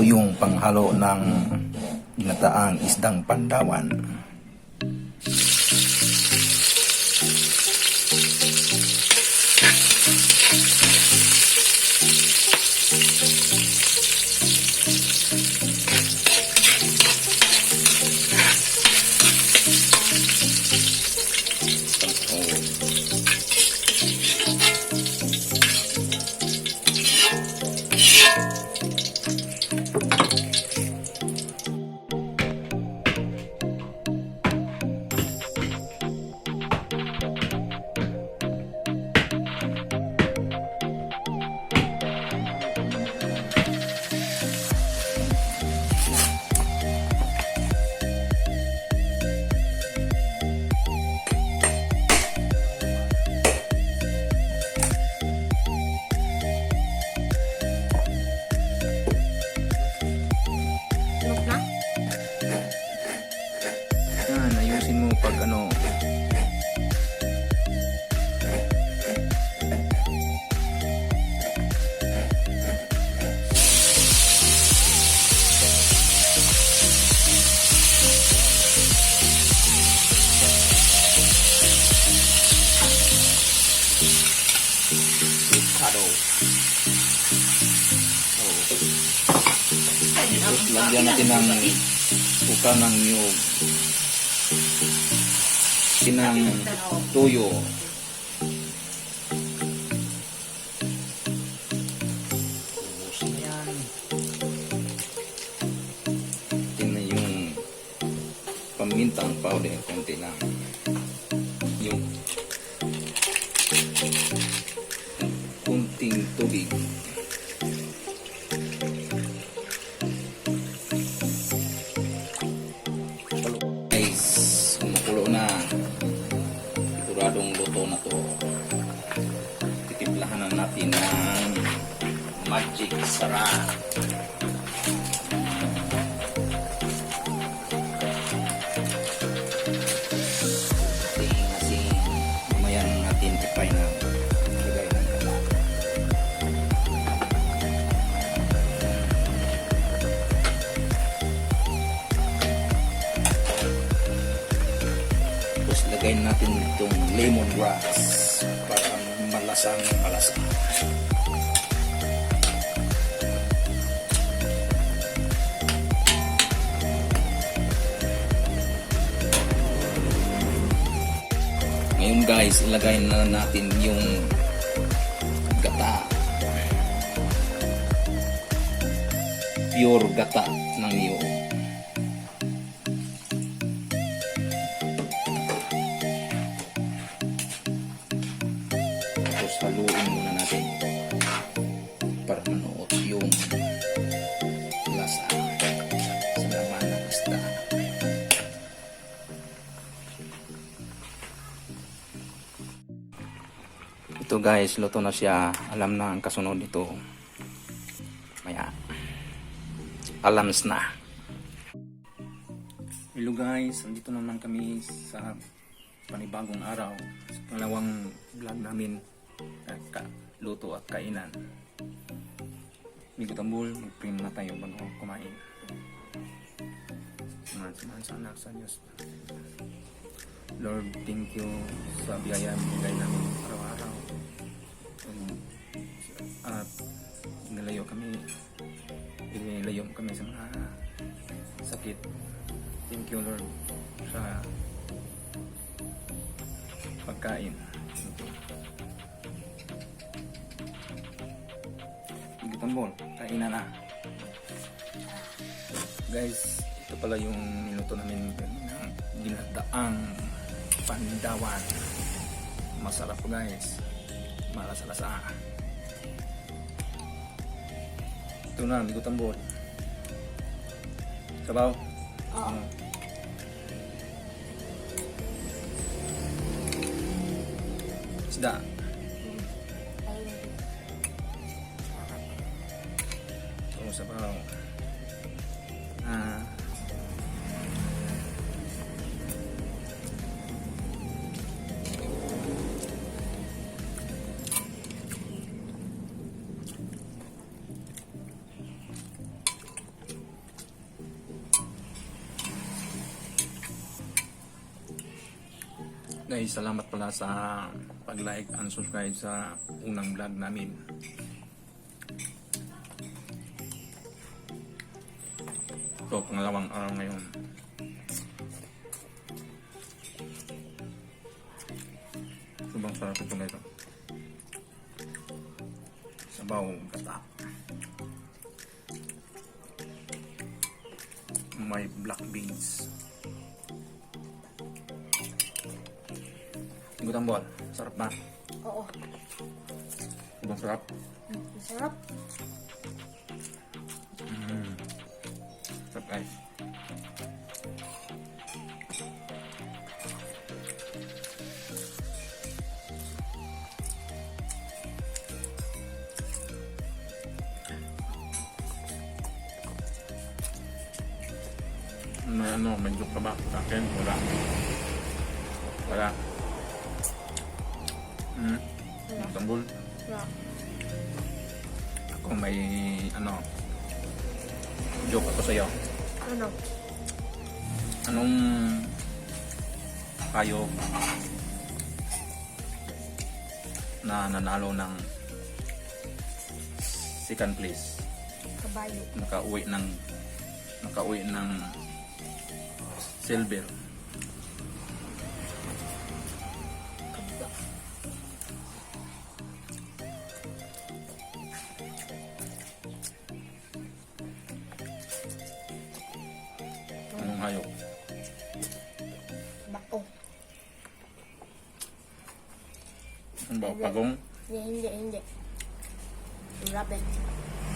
yung panghalo ng ginataang isdang Pandawan. Yan, ayusin mo pag ano. Lagyan natin ng buka ng niyog, kinang tuyo, tingnan yung pamintang powder, konti lang, yung kunting tubig. Siguradong luto na to. Titimplahan na natin ng magic sarap. Kasi mamaya natin tipay na lagay ng tapos lagay natin itong lemongrass para malasang malasa. Ngayon guys, ilagay na natin yung gata. Pure gata ng niyog. Haluin muna natin para manuot yung lasa sa laman ng isda. Ito guys, luto na siya. Alam na ang kasunod nito. Maya alams na. Hello guys, andito naman kami sa panibagong araw, sa pangalawang vlog namin at luto at kainan. Migo tambol, mag-prim na tayo bago kumain. Samahan sa anak sa Diyos. Lord, thank you sa biyaya binigay namin araw-araw. At nilayo kami sa mga sakit. Thank you Lord sa pagkain. Tambol, kainan na guys. Ito pala yung minuto namin ng ginataang Pandawan. Masarap guys, malasa-lasa. Ito na, migo tambol. Sabaw? Oo. Isda. Sabaw. Guys, salamat pala sa pag-like and subscribe sa unang vlog namin. So, pangalawang araw ngayon. Sobrang sarap ito nito. Sabaw, gata. May black beans. Gutambol, sarap ba? Oo. Sobrang sarap. Masarap. Sarap guys. May may joke ka ba sa akin? Wala. Wala. Tambol. Wala. Ako may joke ako sa'yo. Ano? Anong hayop na nanalo ng second place? Kabayo. Nakauwi ng silver. Kabla. Anong hayop? Bako. Ano ba? Pagong? Hindi. Rabbit.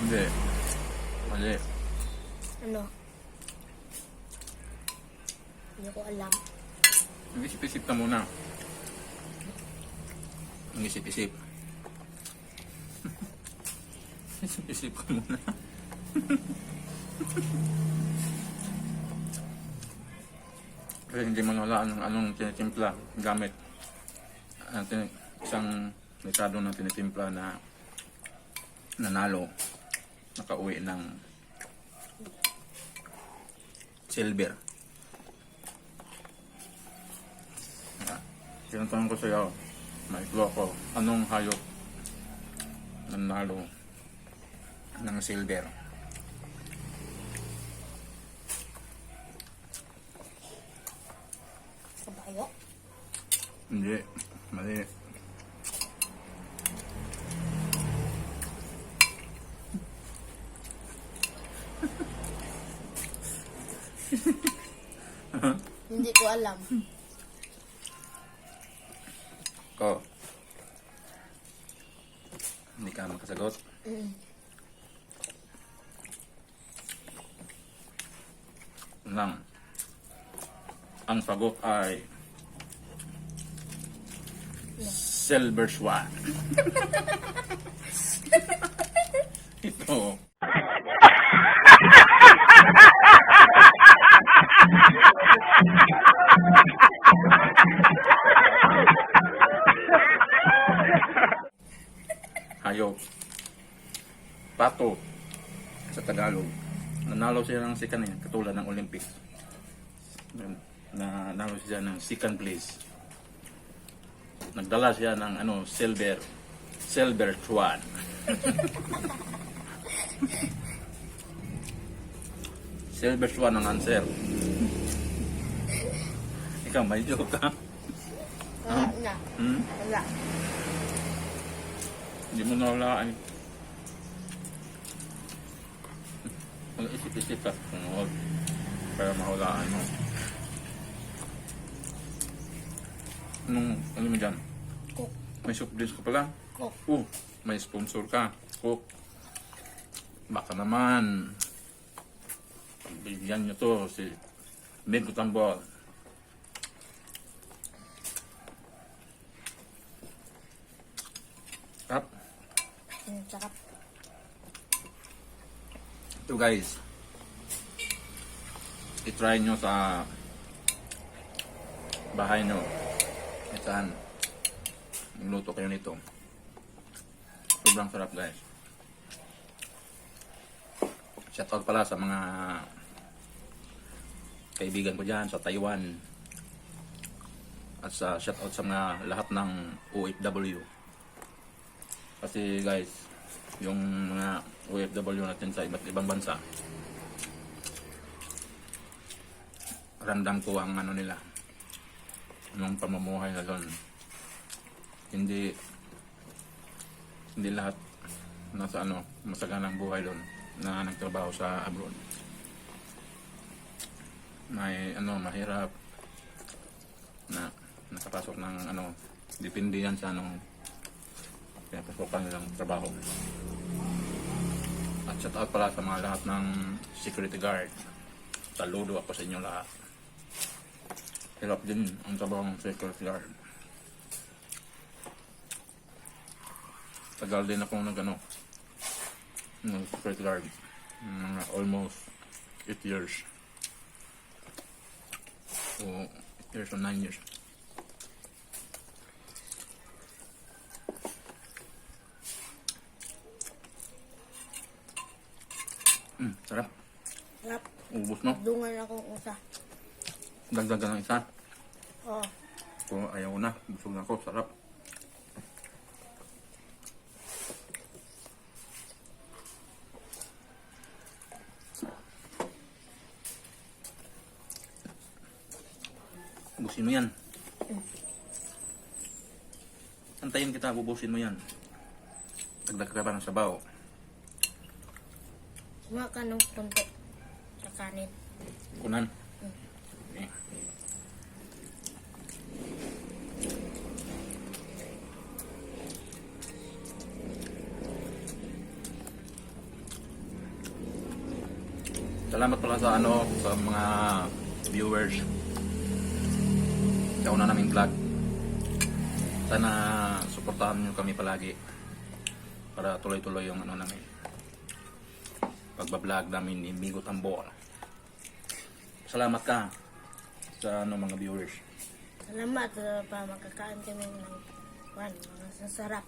Hindi. Mali. Ano? Hindi ko alam. Mag-isip-isip ka muna. Mag-isip-isip. Isip-isip ka muna. Kasi hindi manawalaan ng anong tinitimpla gamit. Isang likado ng tinitimpla na nanalo, nakauwi ng silver. Tinatanong ko sa'yo, maiklo ko, anong hayop nanalo ng silver? Kabayo. Hindi, mali. Hindi ko alam. Ko. Hindi ka makasagot. Lang. Ang sagot ay silver swan. Ito. Hayop. Pato sa Tagalog. Nanalo siya ng second katulad ng Olympics. Nanalo siya ng second place. Nagdala siya ng silver swan. Silver swan ang answer. Ikaw may joke ka? Wala na. Wala. Hindi mo nawalaan. Mag-isip-isip ka kung huwag para mahulaan mo. Ano mo dyan? Cook. May soft drinks ka pala? Cook. May sponsor ka. Cook. Baka naman pagbigyan nyo to si Big Tambol. Tap. Sarap. Ito guys, i-try nyo sa bahay nyo. Saan magluto kayo nito. Sobrang sarap guys. Shoutout pala sa mga kaibigan ko dyan sa Taiwan At sa shoutout sa mga lahat ng OFW. Kasi guys, yung mga OFW natin sa iba't ibang bansa, randam ko ang ano nila, anong pamumuhay na doon. Hindi lahat nasa masaganang buhay doon na nagtrabaho sa abroad. May mahirap na nakapasok ng depende yan sa pinapasokan nilang trabaho. At shout out pala sa mga lahat ng security guard. Saludo ako sa inyo lahat. Hirap din ang trabaho ng security guard. Tagal din akong ng security guard. Almost 8 years. O 8 years or 9 years. Sarap. Sarap. Ubus no? Dungan akong usa. Dagdagan ng isa. Oo. Kung ayaw na, busog na ako. Sarap. Ubusin mo yan. Antayin kita, ubusin mo yan. Dagdag ka pa ng sabaw. Suma ka ng konti sa kanin. Kunan. Okay. Salamat pala sa sa mga viewers. Sa una naming vlog. Sana suportahan niyo kami palagi para tuloy-tuloy yung namin. Pagbablog namin ni Migo Tambor. Salamat ka sa mga viewers. Salamat pa makakain kami ng mga sasarap.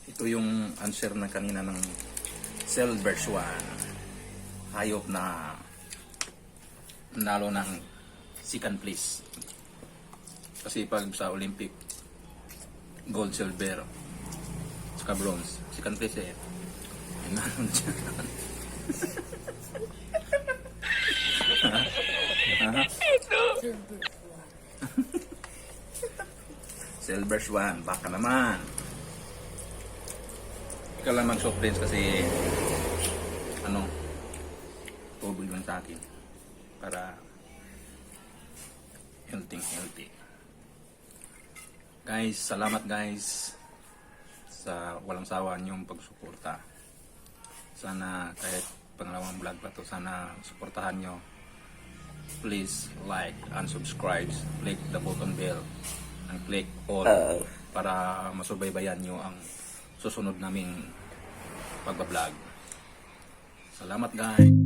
Ito yung answer na kanina ng Silver Swan. Hayop na nalo ng second place. Kasi pag sa Olympic, gold, silver, saka bronze, second place nalo na siya. Silver Swan, baka naman. Ikaw lang mag-soft drinks kasi tubig lang sa akin para healthy. Guys, salamat guys sa walang sawa niyong pagsuporta. Sana kahit pangalawang vlog pa to, sana suportahan nyo. Please like and subscribe, click the button bell and click all para masubaybayan nyo ang susunod naming pagbablog. Salamat guys.